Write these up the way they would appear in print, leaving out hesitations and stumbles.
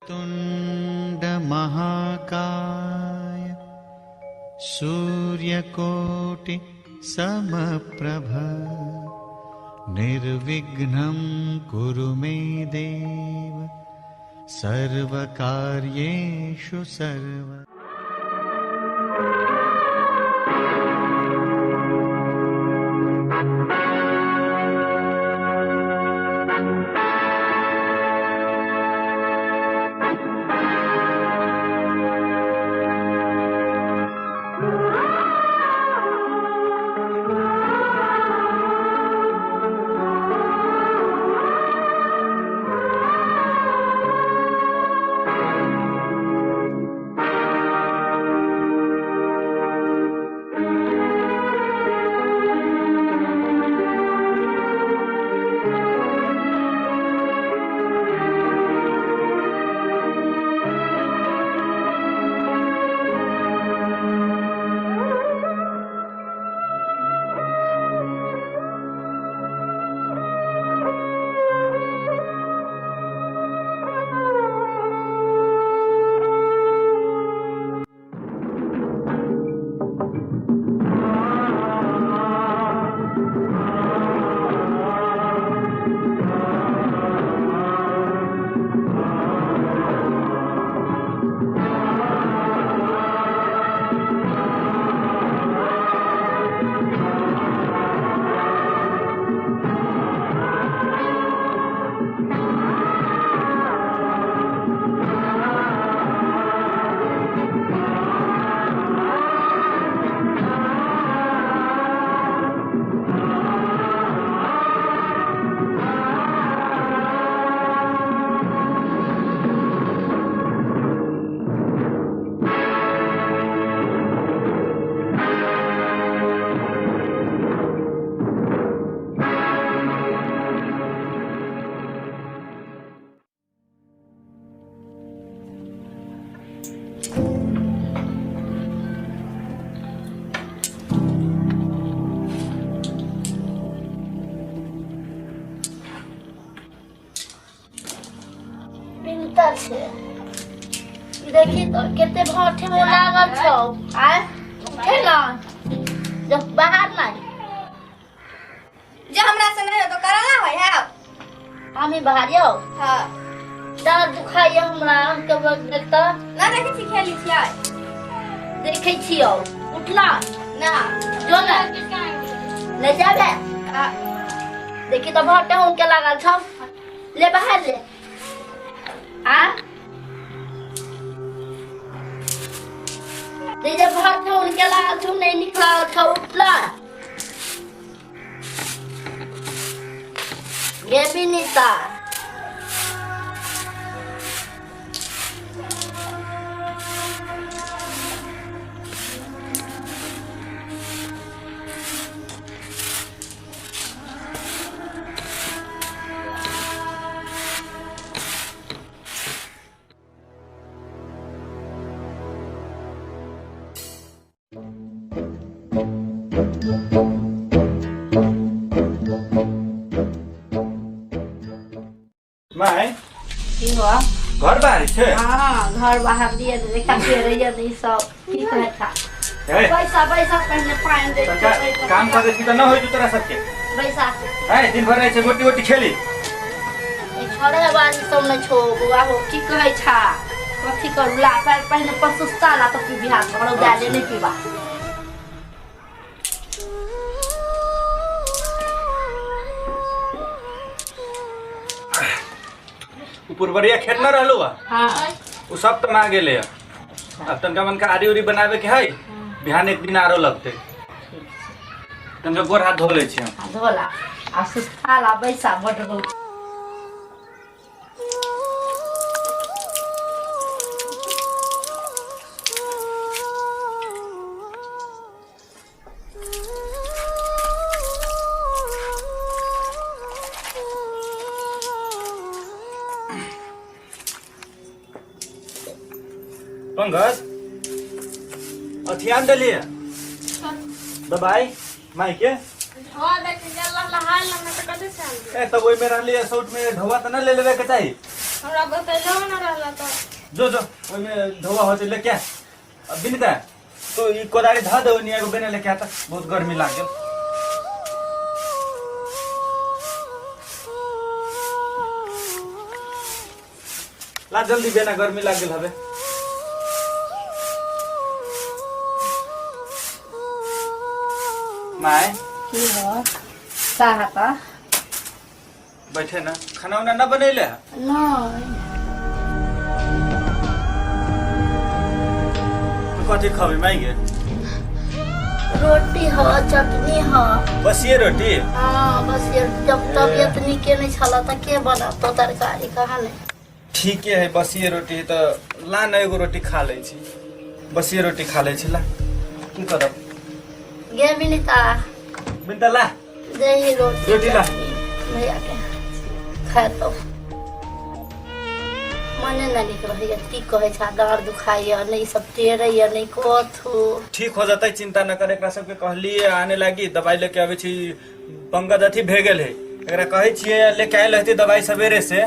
तुण्डमहाकाय सूर्यकोटि समप्रभ निर्विघ्नं कुरु मे देव सर्वकार्येषु सर्व। बिनता छै। ई देखी तऽ कते भाँठे में लागल छौ। आय उठे ना, जब बाहर नहीं जे हमरा से नहीं हो तो करला होय है। हमी बाहर यौ। हां। डाँर दुखाइए हमरा के देखता। ना देखै छी, खेली छियै। देखै छियौ, उठला ना। जो ना ले जाबे। देखी तऽ भाँटे उनके लागल छौ, ले बाहर ले आ ले जे भात उनके लागल छौ, नहीं निकला छौ, उठला गे बिनीता। माय की हुआ? घर बाहर छै। हाँ, घर बाहर दिए देखा के रहिए नहीं सब की कहै था। हे। पैसा पैसा पहिने पानि दे। तनका काम कर छी तऽ न होइ तोरा सबके। पैसा। है दिन भर रहै छै गोटी गोटी खेली। छोड़े वाली सब नहीं छो बुआ हो, की कहै छा? कथी करू? ला पहिने पसुस्ता ला तो पी बिहार घरो जा ले नहीं पीबा। पुरबरिया खेत न रहलो बा। हाँ। उ सब तो मांगे ले। अब तनका मन का आरी उरी बनावे के है, बिहान एक दिन आरो लगते। तनका गोर हाथ धो ले छी हम। हाँ, धोला आ सुस्ता ला बैसा बड रौ। पंकज अथियान देलिए दबाई माई के। ढोआ दे के गेल रहला हाल में त कथी से आनलियै? ए तब ओइ में रहलिए सौट में ढोआ त न ले लेवे के चाही। हमरा बतैलो न रहला त। जो जो ओहिमे धोआ होते लेके आ। अब बिनिता तो ई कोदारी धऽ दे ओनी एगो बेना लेके आता, बहुत गर्मी लाग गेल। ला जल्दी बेना, गर्मी लाग गेल हबे। माय की हो का हता? बैठे ना, खाना उना ना बनैले है? नहीं। तो कथी खबी माई गे? रोटी हो चटनी हो। बस ये रोटी? हाँ बस ये, जब तबियत नीके नहीं छला त के बनातो तरकारी कहाँ ले? ठीके है, बस ये रोटी तो ला न, एगो रोटी खा लै छी, बस ये रोटी खा लै छी, ला की करब। गे बिनीता। बिनीता ला दही रोटी। रोटी ला। भैया के खाए तो मने न निक रहैया, की कहै छै, डाँर दुखाइया नहीं, सब टेरैया नहीं कथू। ठीक हो जतै, चिंता न कर। एकरा सबके कहलिए आने लागी, दवाई लेके आबै छी। पंकज अथी भे गेल है, एकरा कहै छियै लेके आयल रहती दवाई सवेरे से,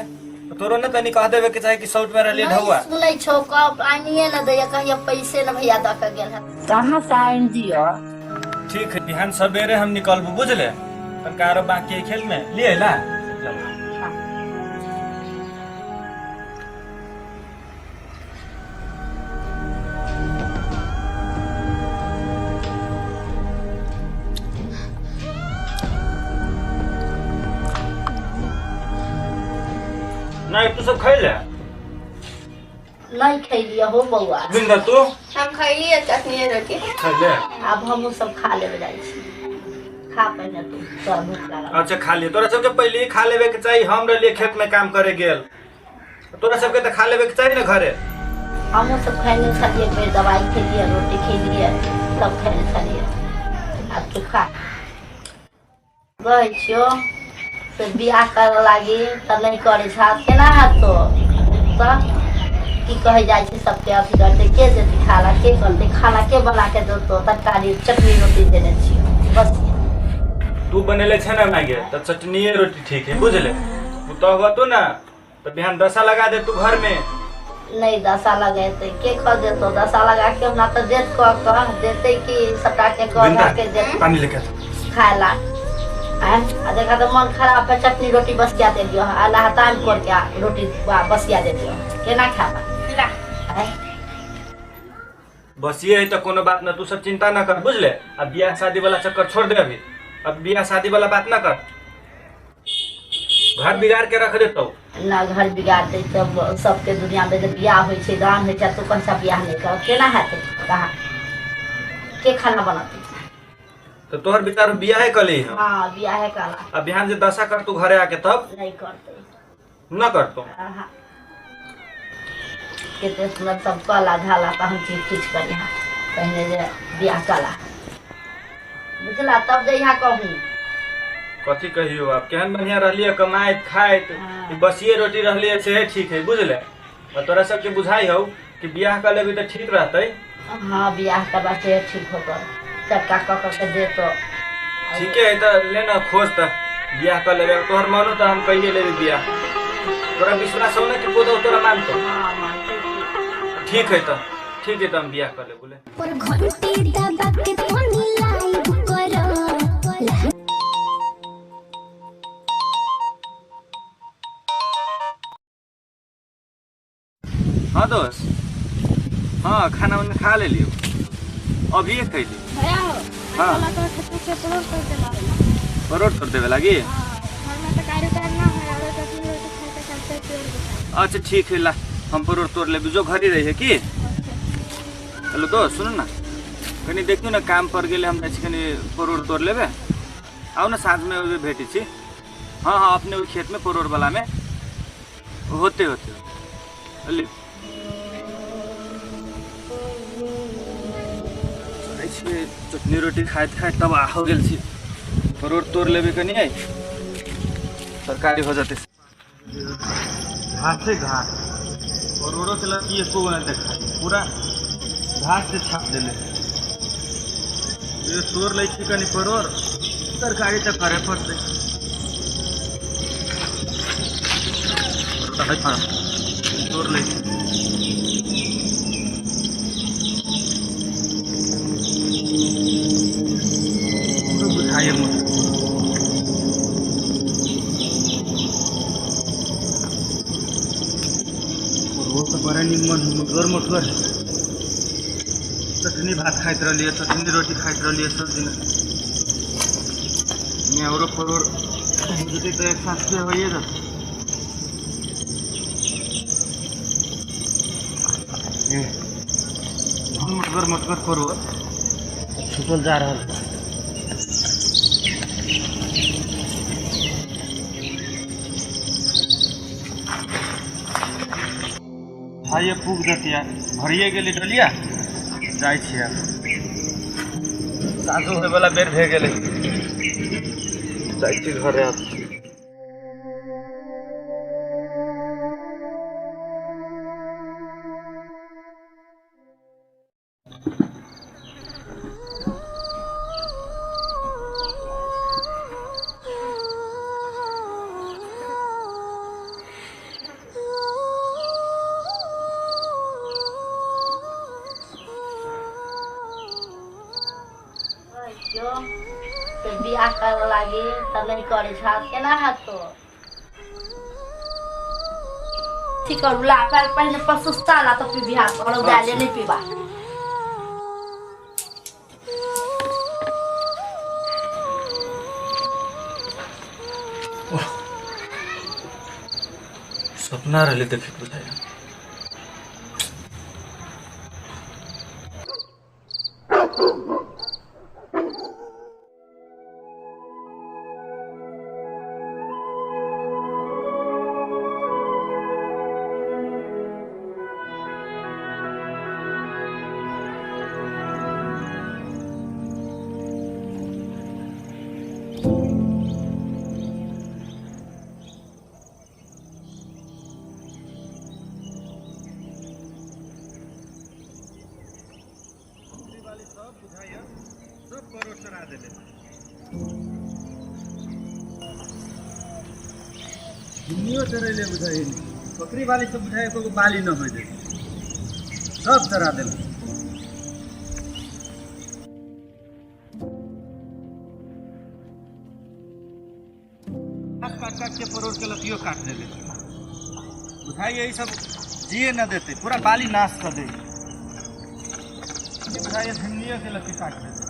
तोरो न तनी कह देवे के चाही कि सौट में रहलिए ढौआ। सुनै छौ, कब आनिए न दैया, कहिया पैसे न भैया दऽ के गेल है, कहाँ से आनि दिअ? ठीक है, बिहान सवेरे हम निकलबू, बुझले? तनका आरो बाकी है खेत में लिए ला। नहीं तू सब खैले? नहीं खैलिए हो बौआ। बिंदा तू? हम खैलिए चटनी रोटी। खैले? आब हमहूँ सब खा लेबे जाइ छी, खा पहिने तू, तोरा भूख लागल। अच्छा खा लिए, तोरा सबके पहले ही खा लेवे के चाही। हम रहलिए खेत में काम करे गेल, तोरा सबके तो खा लेवे के चाही ना घरे। हमहूँ सब खैने छलिए, एक बेर दवाई खेलिए, रोटी खेलिए, सब खैने छलिए। आब तू खा। कहै छियौ से बियाह करऽ लागी तऽ नहि करै छह, केना हेतौ? तऽ की कहै जाइ छै सबके, अथी करतै के, जेतै खाना के करतै, खाना के बना के देतौ? तरकारी चटनी रोटी देने छियौ बस। तू बनेले छे ना मागे, तो चटनी रोटी ठीक है, बुझले? तू तो हुआ तू ना तो बिहान दशा लगा दे तू घर में। नहीं दशा लगेतै के कह देतौ? दशा लगा के हमरा तऽ देत कह कह देतै कि सबटा के कह के देत पानी लेके खाए ला। आ देखा तो मन खराब है, चटनी रोटी बसिया दे दियो, आ नहाताम कर के रोटी बसिया दे दियो, केना खाबा? बसिए है तो कोनो बात ना, तू सब चिंता ना कर, बुझले? अब बियाह शादी वाला चक्कर छोड़ दे अभी, अब बियाह शादी वाला बात ना कर, घर बिगाड़ के रख देतौ। ना घर बिगाड़ दे तब सबके दुनिया में जब बियाह होइ छै, दान होइ छै, तू कौन सा बियाह नहीं कर, केना हेतै? कहाँ के खाना बनाते? तो तोहर विचार बियाह है कली? हां बियाह है कला। अब बिहान जे दशा कर तू घरे आके तब नहीं करते। न करतो? हां, केते सुंदर सब कला झाला, त हम चीज किछ करी। हां पहिने जे बियाह कला, बुझला? तब जे यहाँ कहूँ। कथी कहियो, आप केहन बढ़िया रहलिए कमाइत खाइत, बसिए रोटी रहलिए से ठीक है, बुझले? और तोरा सबके बुझाई हो कि बियाह कर लेबी तो ठीक रहतै। हाँ बियाह करबा से ठीक होतो, चटका कऽ कऽ के देतो। ठीक है तो ले ना खोज, त बियाह कर लेबे, तोहर मनो तो हम कहिए लेबी बियाह। तोरा विश्वास हो ना कि पोतो तोरा मानतो? हाँ मानते। ठीक है तो ठीक है, तो हम बियाह कर ले बोले। पर घंटी दबा के तनी लाइव करो। हाँ दोस्त, हाँ खाना उना खा ले लियो, अभी खैली। भैया हो। हाँ। परोड़ तोड़ देवे लागी? अच्छा ठीक है, ला हम परोड़ तोड़ लेबी, जो घरी रही है की। हेलो दोस्त सुनो ना, कनी देखियो ना काम पर गेले, हम जाइ छी कनी परोड़ तोड़ लेबे, आउ ना साँझ में ओहि भेटै छी। हाँ हाँ अपने ओहि खेत में परोड़ वाला में होते होते ले चटनी रोटी खाइत खाइत तब हो गेल छी, परोड़ तोड़ लेबे कनी, तरकारी हो जतै। घासे घास परोड़ो के लड़की एको गो नहीं देखा, पूरा घास से छाप देले। ये तोड़ लै छी कनी परोड़, तरकारी तो करे पड़तै। तोड़ लै छी। वो तो बड़ा निमन मोटगर मोटगर चटनी भात खाइत रहलियै, चटनी रोटी खाइत रहलियै सब दिन। नेवरो परोड़ जेतै तऽ एक साथ के होइए जेतै। मोटगर मोटगर परोड़ छुपल जा रहल। हाइए पुग जतिया भरिए गेलै डलिया, जाइ छियै साँझो होइवला बेर भए गेलै, जाइ छी घरे आब। से बियाह करे लागी तऽ नहि करे छा, केना हेतो? ठीक करू ला, पहिने पसुस्ता ला तऽ बियाह करू, दाले नहि पीबा। सपना रहले देखे बुझाया। सब परोड़ चढ़ा देले। दुनियो चढ़ैले बुझाइ, बकरी वाली सब बुझाइ एको बाली न होइ दे, सब चढ़ा देले। काट काट के परोड़ के लतियो काट देले बुझाइ, यही सब जिए न देते, पूरा बाली नाश कर दे बुझाइए। झिमनियो के लत्ती काट देते।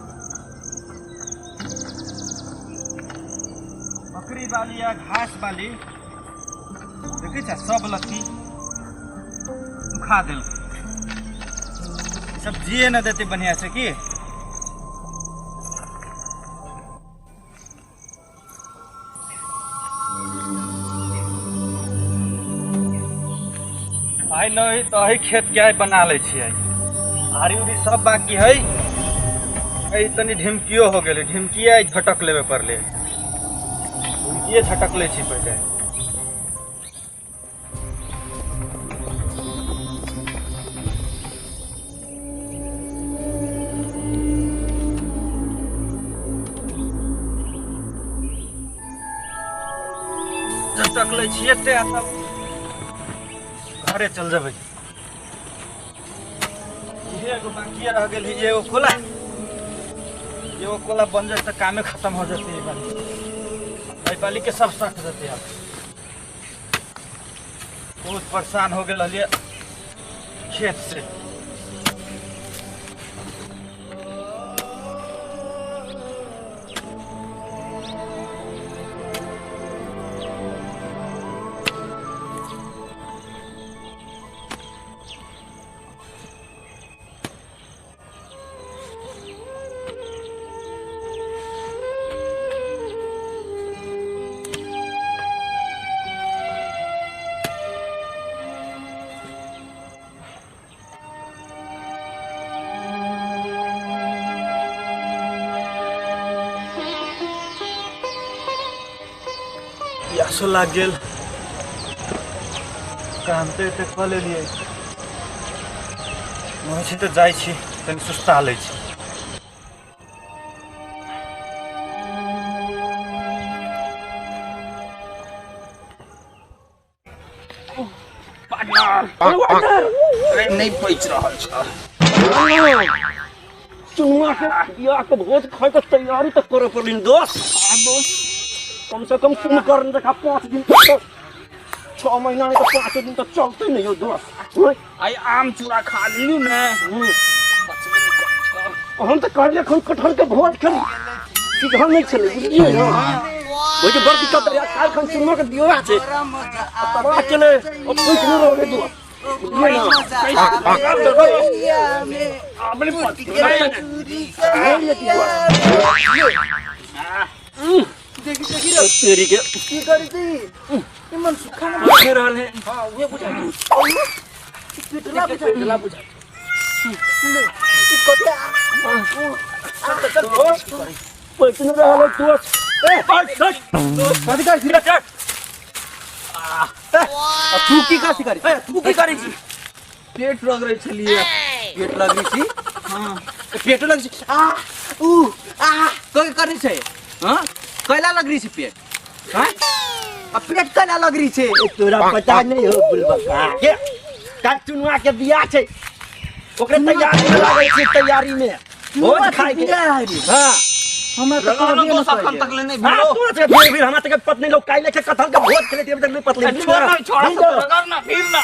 बकरी बाली या घास बाली देखे छ सब लत्ती सुखा देल, सब जिए न देते बढ़िया से की। आइ नहीं तो अही खेत के आइ बना लै छियै, आरी उरी सब बाकी है। तनी ढिमकियो हो गेलै, ढिमकिए आइ झटक लेबे पड़लै, ढिमकिए झटक लै छी पहिले। झटक लै छियै ते तब घरे चल जेबै। एगो बाकी रह गेल है, एगो कोला, एगो कोला बन जाए तो कामे खत्म हो जाते है। बाली बाली के सब सट जाते। अब बहुत परेशान हो गेल हलिए खेत से। प्यासो लाग गेल, काम तऽ एते कऽ लेलियै, होइ छै तऽ जाइ छी तनी सुस्ता लै छी। नहीं बच रहा चुनुआ के बियाह के भोज खाए के तैयारी तो करे पड़लिन दोस्त। दोस्त कम से कम कुंभकर्ण देखा 5 दिन तक 6 महीना नहीं तो 5 दिन तो चलते नहीं हो दोस्त। ओए, आई आम चूड़ा खा लियू ने। हम तो कहलिए खन कटहल के भोज खेली सीधा नहीं छले बुझलिए ना। ओइ के बड़ दिक्कत है काल खन चुनमा के दियो छै तबाह चले ओ कुछ नहीं रहे दोस्त बुझलिए ना। अपने तेरी के की करी थी मन सुखा ना देख रहल है। हां उहे बुझाई पिटला बुझाई पिटला बुझाई ई कथी पैसा नहीं रहल दोस्त। ए बस कथी करै छी तू की कथी करै ए तू की करै छी? पेट रगड़ै छलियै। पेट रगड़ै छी? हां पेट लगै छी। आ उ आ कथी करै छै? हां कैला लगरी छै पेट? हां आ पेट कैला लगरी छै? तोरा पता नहीं हो बुलबका के काल चुनवा के बियाह छै ओकरे तैयारी में लागल छै तैयारी में भोज खाए के। हां हमरा तऽ रगड़ो कहबे दोस्त नहि अखन करै। तक ले नहीं हां भेलो। तोरा से फिर फिर हमरा तक पत्नी लोग काइले के कटहल के भोज खेले तक नहीं पतली। छोड़ ना छोड़ रगड़ ना फिर ना।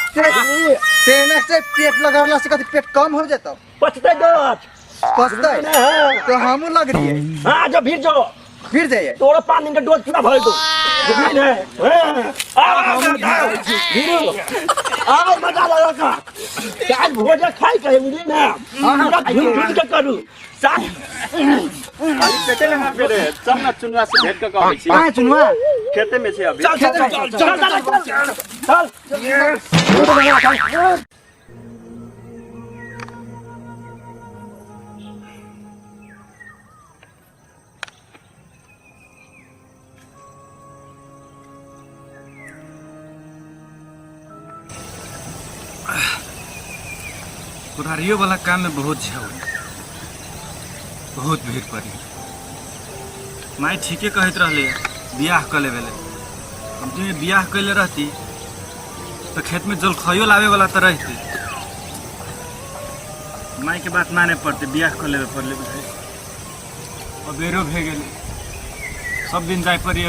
तेने से पेट लगड़ला से कथी पेट कम हो जेतौ? पछते दोस्त पछतै हां तो हमहूँ लगरियै। हां जो फिर जो फिर जाइए तोरा 5 दिन के डोज पूरा भर दो बुझली ने। आओ आओ मजा लगा का आज भोज खाई के बुझली ना पूरा घूम घूम के करू साथ पेटे में पेटे चल ना चुनवा से भेट के कहै छी। कहाँ चुनवा? खेते में छै अभी। चल चल चल चल चल चल चल। कुदारियो वाला काम में बहुत झेल बहुत भीड़ पड़ी। माई ठीके कहैत रहले बियाह कऽ लेबे ले। हम जे बियाह कैले रहती तो खेत में जलखइयो लावे वाला तो रहती। माई के बात माने पड़ते बियाह कऽ लेबे पड़ले बुझाइ। अबेरो भे गेलै सब दिन जाय पड़ी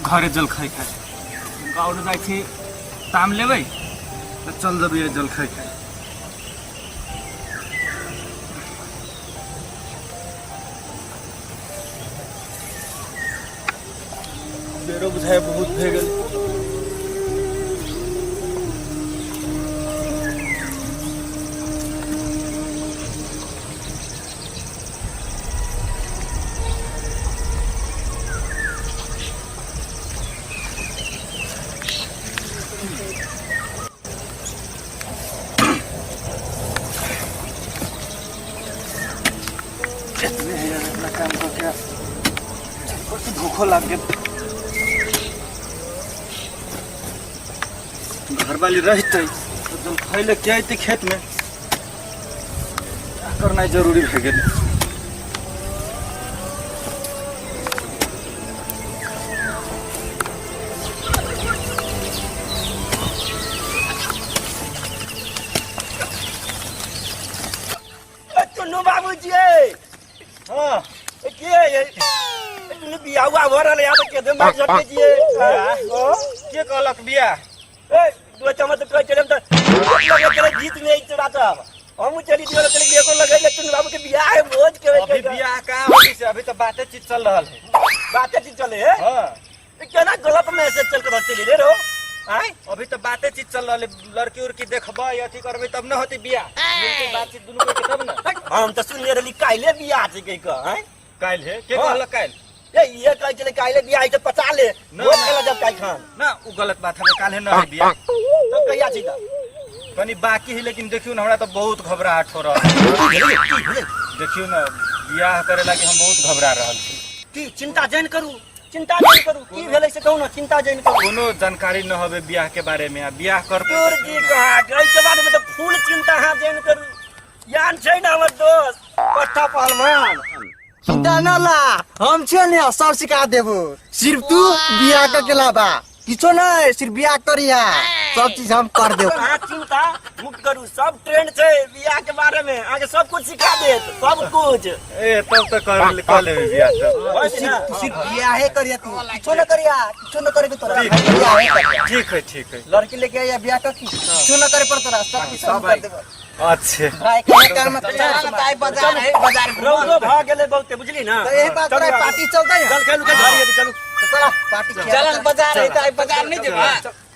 घरे जलखइ खाए। गाँव जाइ छी ताम लेबै तऽ चल जबियै जलखइ खाए। बेरो बुझाइ बहुत भे गेल। अपना काम करके भूखो लाग गेल। घरवाली रहते तो जलखै ले के अयतै खेत में करनाइ जरूरी भए गेल। चुन्नू बाबूजी हाँ के है चुन्नू बियाह हुआ हो रहल है यहाँ के मार झटके जिए। के कहलक बियाह? ए दो चम्मच कह चले त लगे चले जीत नहीं चुरा त हम चली दियो चले एको लगे ले चुन्नू बाबू के बियाह है भोज के। अभी बियाह कहाँ होई छै? अभी तो बातें चीत चल रहल है। बातें चीत चले है? हां केना गलत मैसेज चल के चली रे रो आय। अभी तो बातें चीत चल रहल है। लड़की उड़की देखबै अथी करबै तब न होती बियाह। मिलके बातचीत दुनू के तब न। हम त सुनले रहली काइले बियाह छै कहि के। आय काइल है? के कहलक काइल? ए ये कहै छलै काइले बियाह है त पचा ले भोज खेला जब काइल खान ना उ गलत बात है काल्हे न है बियाह। तो कहिया छै त कनी बाकी है। लेकिन देखियो न हमरा तो बहुत घबराहट हो रहल है। देखियो न बियाह करे लागी हम बहुत घबरा रहल छी। की चिंता जन करू चिंता जन करू की भेलै से कहू न। चिंता जन करू कोनो जानकारी न होबे बियाह के बारे में। आ बियाह करबै तोर जी कहा एहि के बारे में तो फूल चिंता हां जन करू। यान छै न हमर दोस्त पट्टा पहलवान। चिंता न ला हम छियै ने सब सिखा देबो। सिर्फ तू बियाह कर के लाबा किछो नहीं सिर्फ बियाह करिया सब चीज हम कर देब। अहाँ चिंता मुक्त करू, सब ट्रेंड छै बियाह के बारे में, अहाँके सब कुछ सिखा देत, सब कुछ। ए तब तऽ कर कऽ लेबै बियाह तब। सिर्फ तू सिर्फ बियाहे करिया, तू किछो न करिया, किछो न करे के तोरा, बियाहे करिया। ठीक है ठीक है। लड़की लेके आइया बियाह कर, किछो न करे पर तोरा, सब कुछ हम कर देब। अच्छे भाई कहे कर मत चल ना ताई बाजार है, बाजार घूम। रौदो भऽ गेलै बहुते, बुझली ना? तो यही बात तोरा पार्टी चलतै चल खेलू के घर हेतै, चलू। तो चला पार्टी खेल। चल बाजार है ताई, बाजार नहीं जेबा।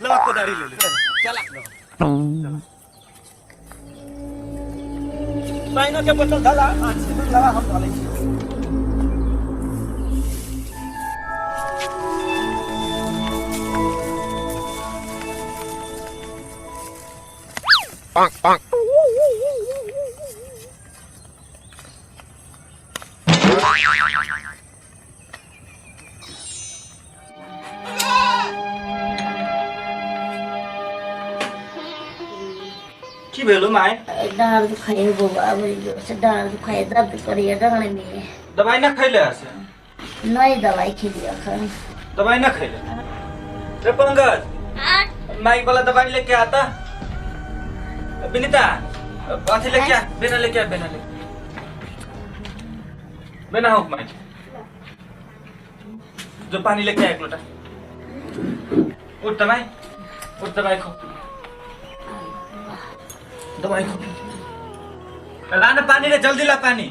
लवा कोदारी ले ले। चल पाइनो के बोतल धला, लवा हम धलै छी। की भेलो my? डाँड दुखाइए बौआ, बड़ी जोर से डाँड दुखाइए, दर्द करैए डाँड में। दवाई न खैले से? नहीं दवाई खेलिए अखन। दवाई न खैले रे पंकज, माइक वाला दवाई लेके आता। विनीता अथी लेके आ, बेना लेके आ, बेना लेके बेना हो माइक जो पानी लेके आ एक लोटा। उठ दवाई, उठ दवाई खो, दवाई खो। ला ना पानी रे, जल्दी ला पानी,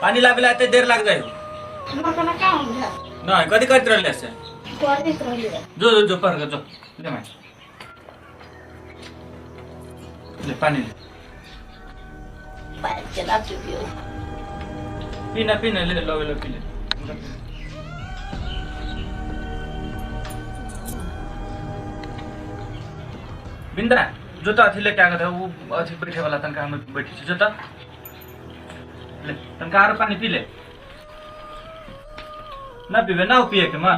पानी लाबे ला एते देर लाग जाए। नहीं कथी करत रहले से? पढ़ैत रहलियै। जो जो जो पढ़ के जो ले माई, ले पानी ले। पानी चला चुकी हो। पीना पीना ले लो लो पी ले। बिंदा जो तो अथी लेके आगत है वो अथी बैठे वाला तनका हम बैठे छी, जो तो ले तनका आरो पानी पी ले। ना पीबे ना पिए के मां?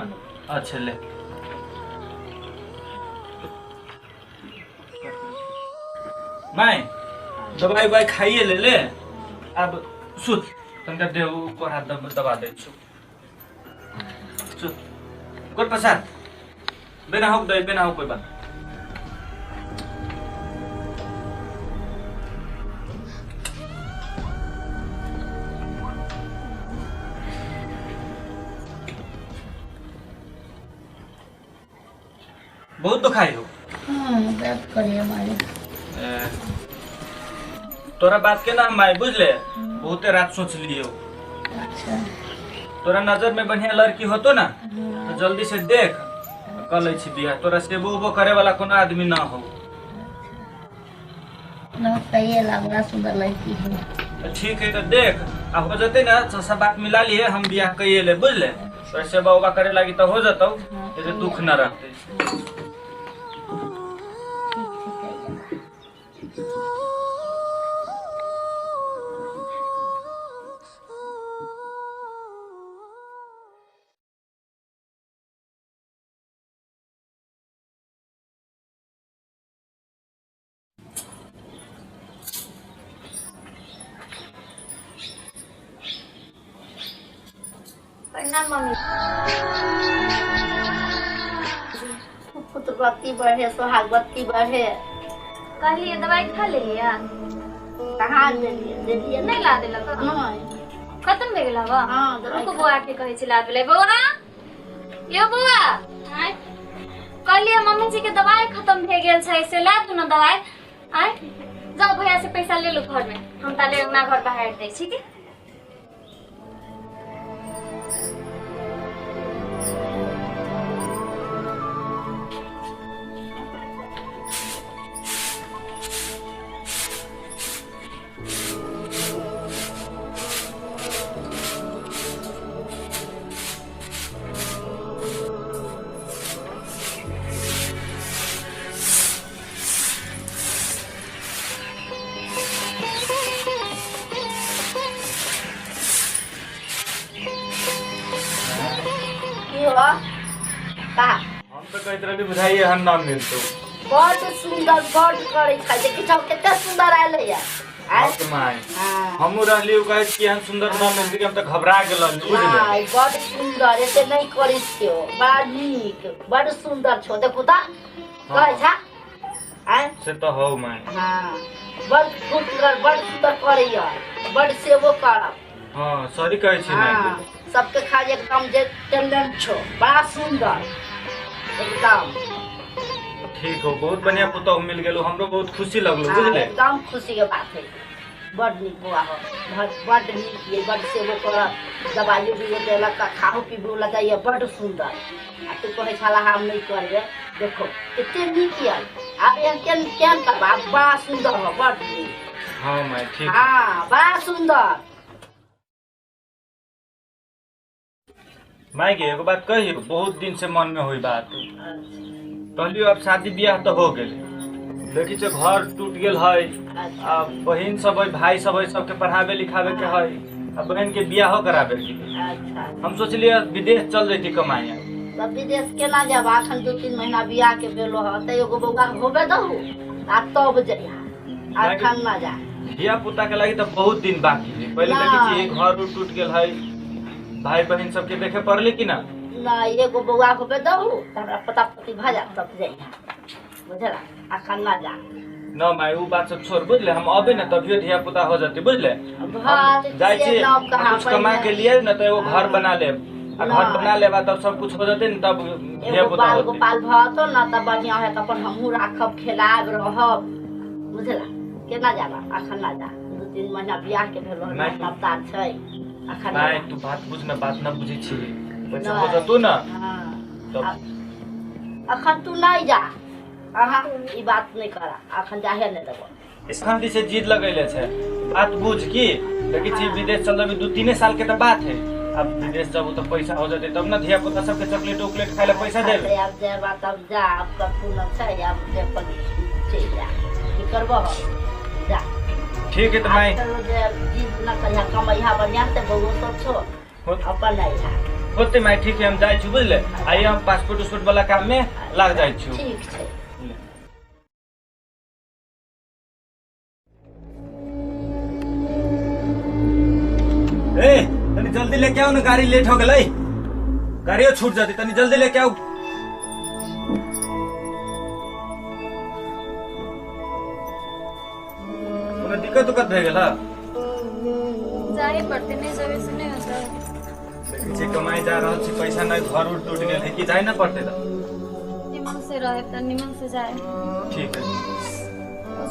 अच्छा ले। My दवाई why खाइए ले ले। अब सुत तनका देह ऊपर हाथ दबा दे छु। सुत गोर पसार बिना होक दे, बिना हो कोई बात। बहुत दुखाई हो? दर्द करे हमारे। तोरा बात के ना माई बुझले, बहुते रात सोच लियो। अच्छा तोरा नजर में बढ़िया लड़की होतो ना तो जल्दी से देख कर लै छी बियाह। तोरा सेबो उबो करे वाला कोनो आदमी ना हो। ना सही है, बड़ा सुंदर लड़की है। ठीक है तो देख अब हो जते ना तो सब बात मिला लिए हम बियाह कइए ले बुझले। तोरा सेवा उबा करे लागी तो हो जतौ, ऐसे दुख ना रहते। प्रणाम मम्मी। पुत्रवती बढ़े, सोहागवती बढ़े। कहलिए दवाई खा लेलिए? कहाँ देलिए, देलिए नहीं ला देलक? नहीं खत्म भे गेल हवा। हां दवाई रुको बौआ के कहै छी ला देले। बौआ यो बौआ कहलिए मम्मी जी के दवाई खत्म भे गेल छै से ला दू ना दवाई। आय जाओ भैया से पैसा ले लो घर में, हम ताले अंगना घर बाहर दै छी के। हम तो कहते रहली बुझाइए हम ना मिलतो। बड़ सुंदर बड़ करे छै, देखि छौ कते सुंदर आयल या। My हमहु रहली उ कहै कि हम सुंदर ना मिलती, हम तो घबरा गेलन बुझले। हां बड़ सुंदर एते नहीं करै छियो, बड़ नीक बड़ सुंदर छौ। देखू त कहै छा आय से तो हौ my. हाँ बड़ सुंदर, बड़ सुंदर करैया, बड़ सेवो करब। हाँ सॉरी कहै छी माय। हाँ सबके खा एकदम जे टैलेंट छो, बड़ा सुंदर एकदम। ठीक हो, बहुत बढ़िया पुतहु मिल गेलो, हमरो बहुत खुशी लगलो। हाँ, बुझले एकदम खुशी के बात है। बड़ नीक बौआ हो, बड़ नीक ये, बड़ सेवो करब, दवाइयो भी देलक, खाओ पीबो लगा ये बड़ सुंदर। आ तू कहै छला हम नहीं करबे, देखो कते नीक ये। आब एहन केहन केहन करबा, बड़ा सुंदर हो, बड़ नीक। हाँ my ठीक। हाँ बड़ा सुंदर। My गे एगो बात कहियो, बहुत दिन से मन में हुई बात, कहलियो अब शादी ब्याह तो हो गेल, देखी छो घर टूट गेल है, आ बहिन सब है, भाई सब है, सबके पढ़ावे लिखावे के है, आ बहन के बियाहो करावे के। अच्छा हम सोचलिए विदेश चल जैती कमाए। तब विदेश केना जाब, अखन 2-3 महीना बियाह के भेलो ह, त एगो बौआ होबे दहु आ तब जइहा, अखन ना जा। धिया पुता के लागी तो बहुत दिन बाकी है। पहले देखी छी घर टूट गेल है, भाई बहन सबके देखे पड़ले कि ना? ना एगो बौआ होबे दहु त हमरा पता पति भ जा तब जइहा, बुझला, अखन ना जा। न my उ बात सब छोड़, बुझले हम अबे ना तभियो धिया पुता हो जते, बुझले जाय छी कुछ कमा के लिए न त एगो घर बना लेब, आ घर बना लेबा तब सब कुछ हो जते न, तब धिया पुता बाल गोपाल भतो न त बढ़िया है, त अपन हमहू राखब खेलाब रहब, बुझला। केना जाबा, अखन ना जा, 2-3 महीना बियाह के भेलो नवतार छै अखन। माय तू बात बुझ न, बात न बुझै छी, पैसा हो जतो न। हां तब अखन तू नहीं जा, अहाँ ई बात नहीं करा, अखन जाहे नहीं देबो। अखन से जिद लगैले छै, बात बुझ की देखै छी विदेश चल जबी 2-3 साल के त बात है, अब विदेश जब तो पैसा हो जते तब न धिया पुता सबके चॉकलेट उकलेट खाए ला पैसा देबे। अब जेबा तब जा, अब कखू न छै, अब जे अपन चलि जा, की करबो जा। ठीक है त माय जे जिद न करिहा, कमैहा बढ़िया से, बौओ सब छो अपन अइहा होते माय। ठीक है हम जाइ छी, बुझले आइए हम पासपोर्ट उसपोर्ट वाला काम में लाग जाइ छी। ठीक छै। ए तनी जल्दी लेके आओ ना, गाड़ी लेट हो गई, गाड़ियों छूट जाती, तनी जल्दी लेके आओ। कोनो दिक्कत उक्कत भए गेल? जाए पड़ते नहीं, जबे से नहीं होता। देखै कमाई जा रहल छी, पैसा नहीं, घर उर टूट गेल है कि जाए ना पड़ते त निमन से रहे त निमन से जाए। ठीक है।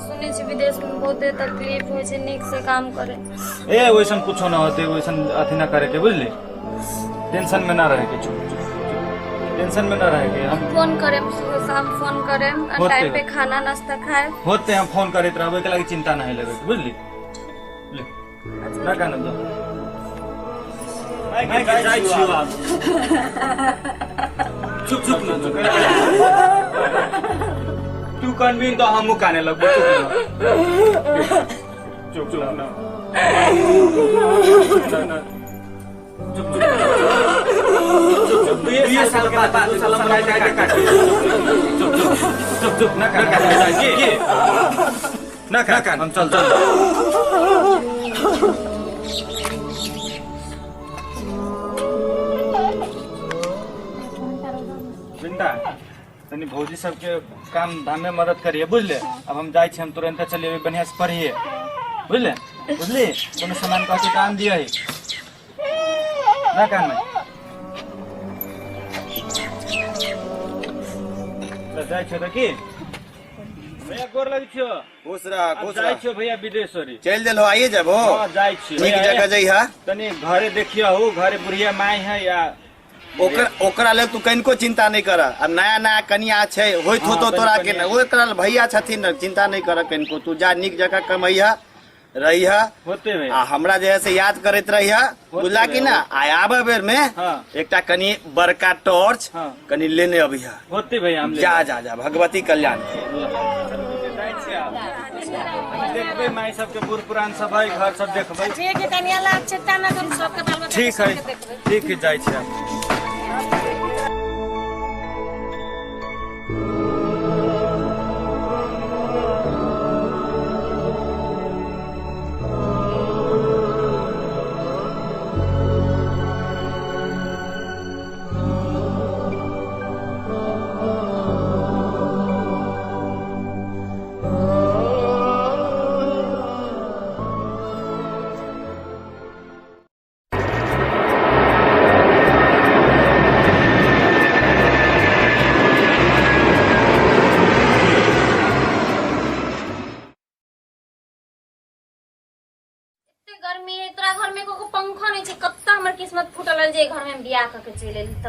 सुनै छी विदेश में बहुत तकलीफ होइ छै, नीक से काम करे। ए वैसन कुछो न होते, वैसन अथी न करे के, बुझली टेंशन में ना रहे के, टेंशन में ना रहे के। हम फोन करेम सुबह शाम, फोन करेम आ टाइम पे खाना नाश्ता खाए होते, हम फोन करैत रहबै के लागी चिंता नहीं लेबै, बुझली। ले ना कान दो मैं जाइ छी आब। चुप चुप न तू कनबिन तो हमहू काने लगबो। चुप चुप ना, चुप चुप चुप, 2 साल के बाद 2 साल हम काट, चुप चुप चुप चुप ना कान के ना कान, हम चल चल। बिंदा तनी भौजी सबके काम धाम में मदद करिए, बुझले। अब हम जाइ छी, हम तुरंत चलिए, बढ़िया से पढ़िए, बुझले बुझली। कोनो सामान कहते काम दिया है ना काम में जाइ छियो त की भैया गोर लगै छियो। खुश रह, खुश रह। जाइ छियो भैया विदेशरी चलि देलहो, आइए जबो। हां जाइ छियो, नीक जगह जइहा। तनी घरे देखियो, हो घरे बुढ़िया माय है या ओकरा लेल तू कनिको चिंता नहीं कर। अब नया नया कनिया छै, होइत होतो तोरा के न, ओकरा लेल भैया छथिन न, चिंता नहीं कर कनिको। तू जा नीक जगह कमैहा रहिहा होते आ हमरा जे है से याद करैत रहिहा, बुझला कि ना। आ आबे बेर में एकटा कनि बड़का टॉर्च कनि लेने अबिहा। होते भैया हम जा जा जा, भगवती कल्याण। देखबै माय सबके बूढ़ पुरान सब है, घर सब देखबै। ठीक है कनिया लाग चिंता ना करू, सबके बाल बच्चा ठीक है, ठीक है जाइ छी। गर्मी है तोरा घर में कोनो पंखा नहीं छै, कत्ता हमर किस्मत फूटल रहल जे घर में हम बियाह क के चलि एली। त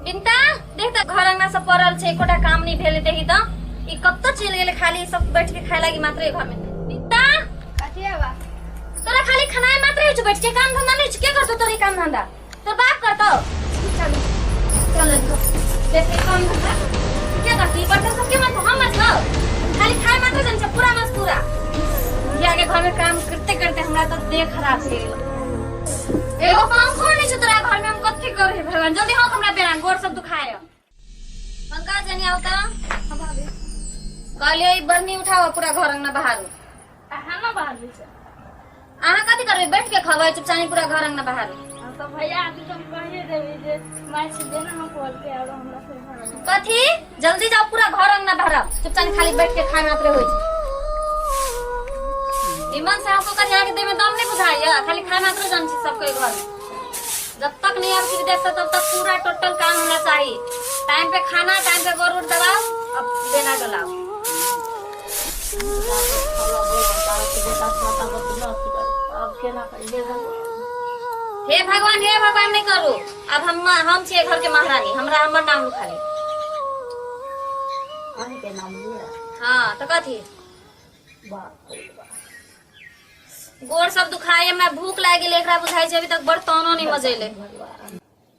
बिनता देख त घर अंगना सब पड़ल छै, एकोटा काम नहीं भेल। देखी त ई कत्ता चलि गेलै, खाली सब बैठ के खाए लागी मात्र घर में। बिनता कथी हवा? तोरा खाली खानाए मात्र होइ छौ, बैठ के काम धंधा नहीं छौ। के करतौ तोरे काम धंधा? तोर बाप करतौ? चल चल देख काम धंधा के करती, बर्तन सब के मत हम मत खाली खाए मात्र जन छै पूरा मस्तूरा। बुढ़िया के घर में काम करते करते हमरा तो देह खराब हो गेल। एगो पंखो नहीं छौ तोरा घर में, हम कथी करे भगवान? जल्दी हो हमरा बेरा गोर सब दुखाए। पंखा जनी आवता कहलियो ई बर्नी उठाओ, पूरा घर अंगना बहारू। हम बाहर छै। अहाँ कथी करबै? बैठ के खबै चुपचाप, पूरा घर अंगना बहारू। तो भैया आके तुम कहिए देबी जे माय से देना हम खोल के और हमरा से घर। कथी? जल्दी जाओ, पूरा घर अंगना बहारब चुपचाप। खाली बैठ के खाए मात्र होइ छै। ईमान से हमको कहीं आके देह में दम नहीं बुझाइया, खाली खाए मात्र जान छी सबके घर में। जब तक नहीं आबी विदेश से तब तक पूरा टोटल काम हमरा चाहिए, टाइम पे खाना, टाइम पे गोर उर दबाओ, अब देना डलाओ। अब केना करिए? हे भगवान, हे भगवान नहीं करू। अब हम छियै घर के महारानी, हमरा हमर नाम लू खाली। अहाँके नाम लिअ? हाँ तो कथी? बाप रे बाप। गोर सब दुखाए, हमरा भूख लागि गेल। एकरा बुझाइ छै अभी तक बर्तनो नहीं मजेले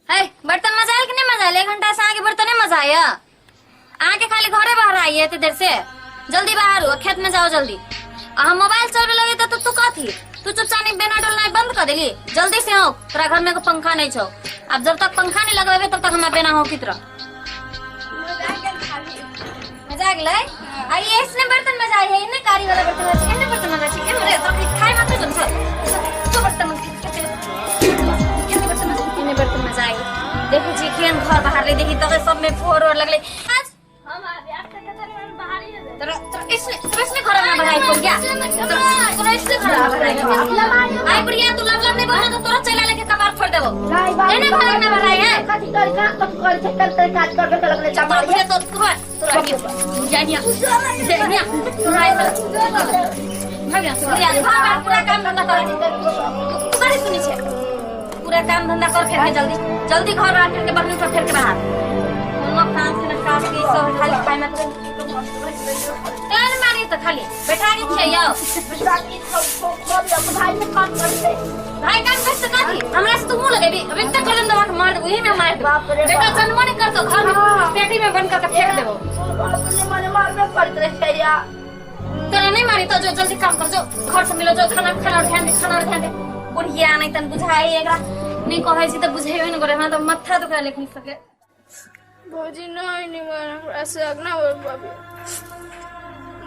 है। बर्तन मजायल कि नहीं मजायल? एक घंटा से अहाँके बर्तने मजाय, अहाँके खाली घरे बाहर आइए एते देर से। जल्दी बाहर हो, खेत में जाओ जल्दी। आ हम मोबाइल चलबे लगे तो तू कथी? तू चुपचाप नहीं बेना डोलनाइ बंद कर देली। जल्दी से हो, तोरा घर में एगो पंखा नहीं छौ। अब जब तक पंखा नहीं लगेबे तब तक हमरा बेना हो की तरह मजा गेलै। आ ये इसने बर्तन मजा है, इने कारी वाला बर्तन मजा, इने बर्तन मजा छै केमरे तो खाय मात्र जम छ तो बर्तन केने बर्तन इने बर्तन मजा आई। देखै छी केहन घर बाहर ले, देखी तके सब में फोर ओर लगले आज। हम आबे आज तक तो बाहर ही है। तोरा तोरा इसने तोरा इसने घर में बढ़ाई को क्या? तोरा तोरा इसने घर में बढ़ाई को आई बुढ़िया, तू लब लब नहीं बोलना तो तोरा चला लेके कपार फोड़ देबो। एने घर में बढ़ाई है। कथी करी? कहाँ कथी करी छै? तर तर काज करबे के लगले। तोरा बुढ़िया तो तोरा तोरा जा निया जा निया तोरा भाग बुढ़िया। घर बार पूरा काम धंधा कर, तू बड़ी सुनी छे। पूरा काम धंधा कर फेर के जल्दी जल्दी घर बार फेर के बर्तन सब फेर के बाहर। कोनो काम से न काज के सब खाली खाए में कान मारी त खाली बैठा के खियाओ। भाई काम कर त कथी? हमरा से तू मुंह लगेबी? अभी तक कलम दबा के मार देबो, यही में मार देबो। बेटा जन्मो नहीं करतो, घर में पेटी में बंद करके फेंक देबो। तोरा नहीं मारी तो जो जल्दी काम कर, जो घर से मिलो, जो खाना खाना और ध्यान दे, खाना और ध्यान दे। बुढ़िया नहीं तन बुझाई, एकरा नहीं कहै छी त बुझेबे नहीं करे। हमरा त माथा दुखाए लेखनी सके। भौजी नहीं निमन हमरा से अगना और पाबे,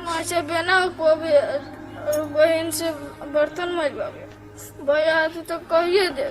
माँ से बेना पाबे और बहन से बर्तन मजबाबे। भैया तू तो कहिए दे।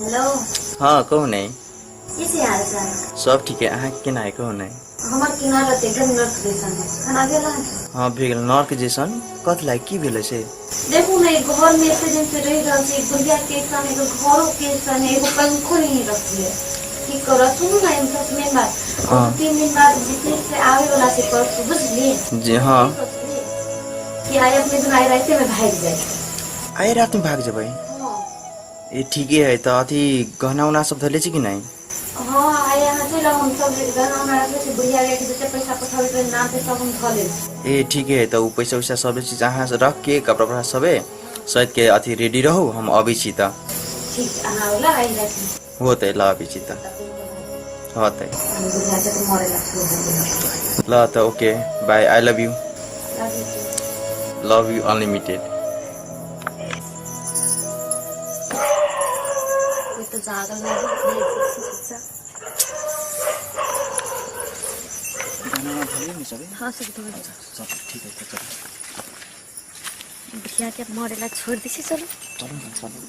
हेलो। हाँ कहू नहीं। की से हाल चाल? सब ठीक है, अहाँ के केना है कहू नहीं। हमर केना रहते, एकदम नर्क जैसन है। खाना भेल अहाँके? हाँ भे गेल। नर्क जैसन कथी लागी, की भेलै से? देखू ने, घर में एते दिन से रहि रहल छी, बुढ़िया के सन एगो घरो के सन एगो पंखो नहीं रखलिए, की करब? सुनू ने, सबसे मेन बात। हाँ। 3 दिन बाद विदेश से आवे वाला से परसों, बुझलिए? जी हाँ। कि आइ अपने दुनू आइ राते में भागि जाए। आइ रात में भाग जेबै? ए ठीके है। तऽ अथी गहना उहना सब धरले छी कि नहीं? हाँ, आइ अहाँ चलि आउ, हम सब गहना उहना रखले छी। बुढ़िया के जते पैसा पठाबै के नाम पे सब हम धऽ लेब। ए ठीके है। तऽ उ पैसा उैसा सब चीज अहाँ से रख के, कपड़ा उपड़ा सबे सहित के अथी रेडी रहू, हम अबै छी। तऽ ठीक अहाँ आउ ल आइ राखी। होतै ल अबै छी त। होतै। बुढ़िया से तऽ मरे ला छोड़ देलक। ल त okay bye, I love you. Love you too. Love you unlimited. कोही त जागल नहीं है। गहना धोलियै नि सबै? हाँ, सब धो। सब ठीक है त चलू। बुढ़िया के मरेला छोड़ दी छी, चलू। चलू न, चलू।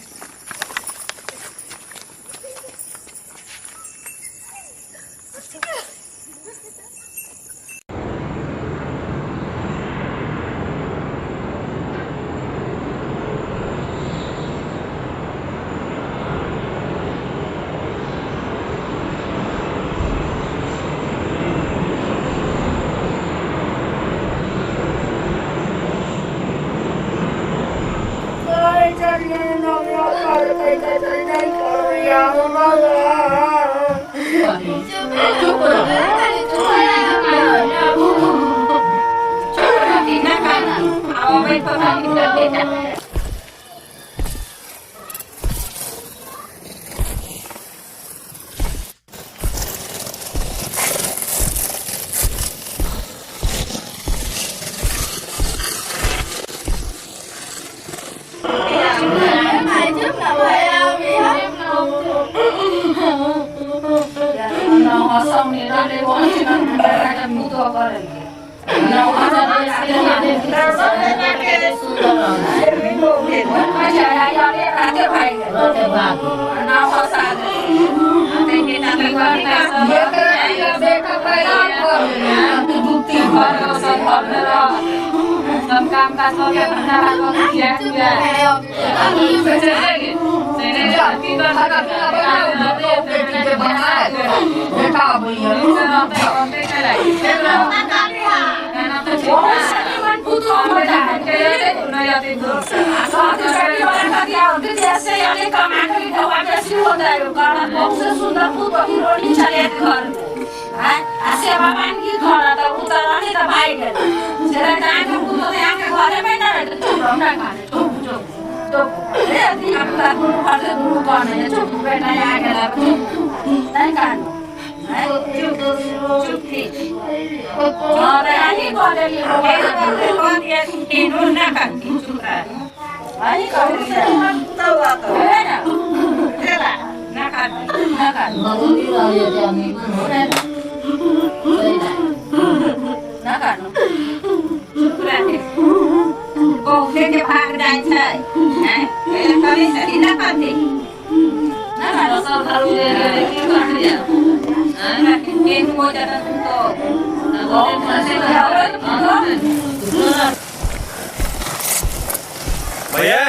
भैया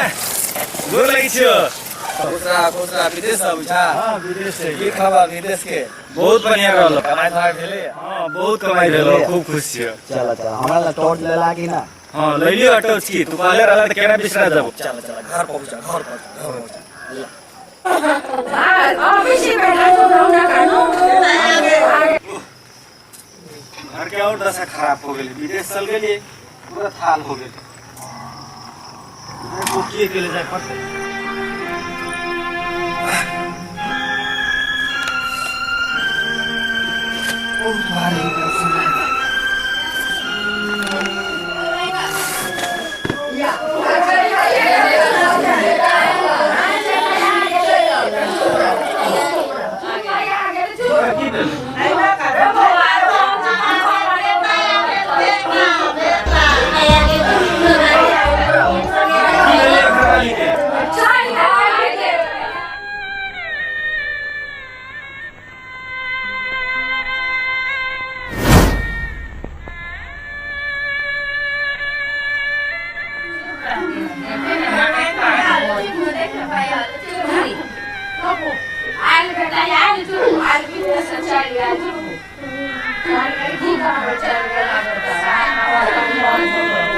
गोर लगै छियो। खुश रह, खुश रह। विदेश से अबै छा? हां, विदेश से। की खबर विदेश के? बहुत बढ़िया रहल। कमाई धमाई भेलै? हां, बहुत कमाई भेल, खूब खुश छियो। चल चल, हमरा ला टॉर्च लेला कि ना? हां, लैलियो टॉर्च की तू कहले रहला त केना बिसरा जाबो। चल चल, घर पहुंचा, घर पहुंचा, घर पहुंचा। घर के और दशा खराब हो गेलै, विदेश चल गेलियै पूरा थाल हो गेलै। किए के ले जाय पड़तै। बहुत भारी हो गेल।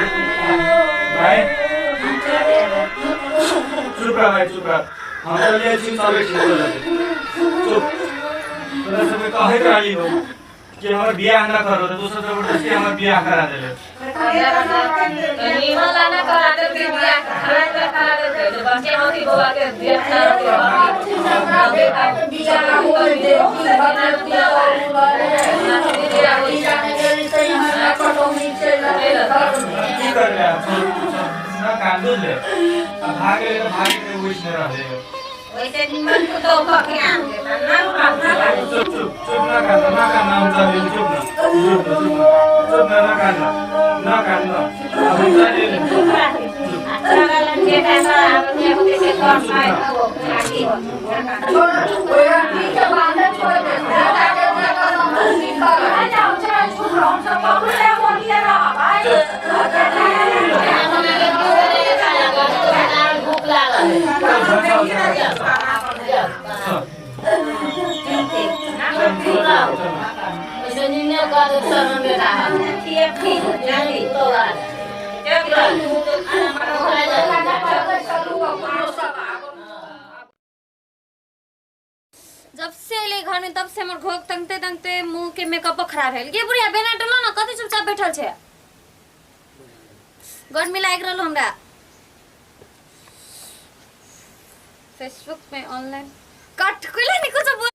भाइ चुप रह, भाइ चुप रह। हम चलिए छी, सबै ठीक हो जेतै। चुप। तोरा सबके कहैत रहली हो कि हमर बियाह न करो तो दोसर जबरदस्ती हमर बियाह करा देले। की करले न कांदो ले आ भागे ले भागे के उइस न रहे। वैसे निमन को तो के आम के ना चुप चुप चुप ना कांदा ना कांदा हम चल चुप ना चुप चुप ना ना कांदा ना कांदा हम चल भूख लागल जब से अइले घर में तब से हमर घोक तंगते तंगते मुंह के मेकअप खराब भेल। गे बुढ़िया बेना डलो ना कथी चुपचाप बैठल छे? गर्मी लाग रहल हमरा। फेसबुक में ऑनलाइन कट कइले नि कुछ बोल।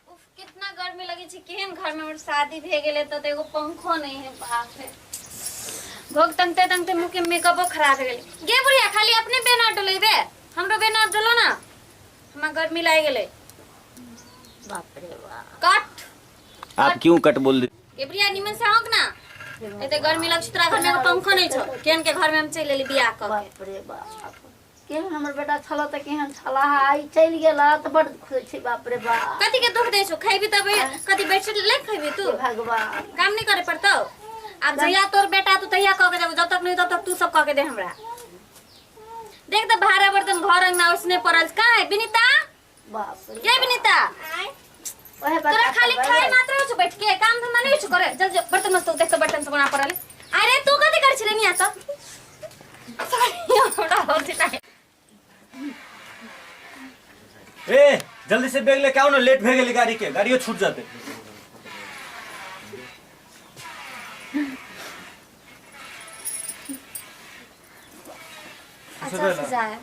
उफ कितना गर्मी लगे छै, केहन घर में हमर शादी भे गेले त एगो पंखो नहीं है। बाप रे घोक तंगते तंगते मुंह के मेकअप खराब भेल। गे बुढ़िया खाली अपने बेना डलेबे, हमरो बेना डलो ना, हमरा गर्मी लाग गेले। बाप रे बाप कट। आप क्यों कट बोल दी? गे बुढ़िया निमन से हाँक ना, एते गर्मी लग छै तोरा घर में एगो पंखो नहीं छौ। केहन के घर में हम चलि एली बियाह क के। बाप रे बाप केहन हमर बेटा छल त केहन छला आई चलि गेला त बड़ दुख होइ छै। बाप रे बाप कथी के दुख दै छौ? खैबी तब कथी बैठ ले खैबी तू? भगवान काम नहीं करे पड़तौ। आब जहिया तोर बेटा तू तहिया कह के जाबू, जब तक नहीं तब तक तू सब कह के दे हमरा। देख त भाड़ा बर्तन घर अंगना उसने पड़ल कहाँ है विनीता? बाप रे के विनीता ओहे तोरा खाली खाए मात्र हो बैठ के, काम धंधा नहीं हो करे। जल्दी बर्तन मस्त देख त बर्तन सब बना पड़ल। अरे तू कथी कर छले नि आता? सॉरी हमरा होती नहीं। ए जल्दी से बैग लेके आओ ना, लेट भे गेली गाड़ी के, गाड़ियों छूट जाते। अच्छा से जाए,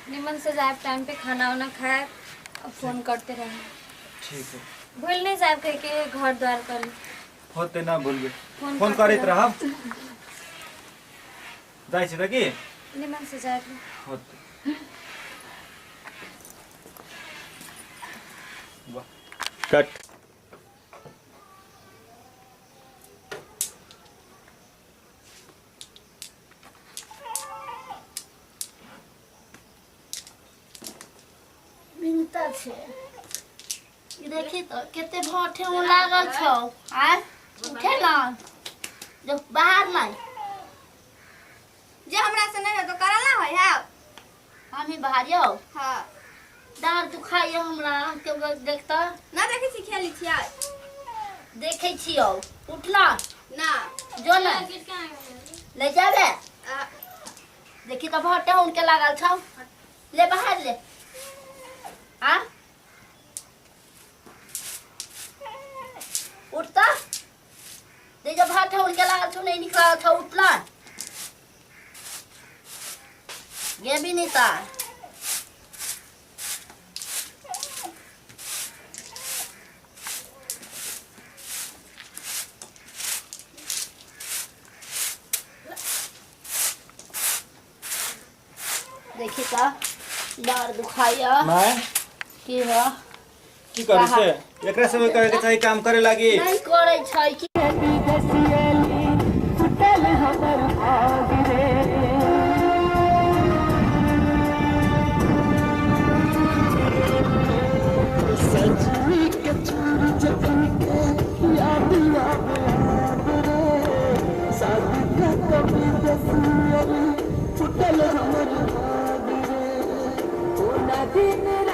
निमन से जाए, टाइम पे खाना वाना खाए और फोन करते रहे। ठीक है भूल नहीं जाए कह के घर द्वार कर होते ना भूल गए, फोन करैत रहब। जाइ छी त की निमन से जाए होते। वाह कट। विनीता छै ई देखी त कते भाठे लागल छौ। आय उठे ना जो बाहर नहीं जे हमरा से नहीं हो तो करल ना होय है। हम ही बाहर यौ। हां डाँर दुखाइए हमरा के देखता ना देखै छी खेली छियै देखै छियौ। उठना ना जो ना ले जाबे। देखी त भाठे उनके लागल छौ, ले बाहर ले। आ उठता दे जब भाठे उनके लागल छौ नहीं निकल छौ। उठना गे विनीता देखी त डाँर दुखाइया। My की हो की करै छै? एकरा सब करे के चाही काम करे लागी नहीं करै छै की। दिन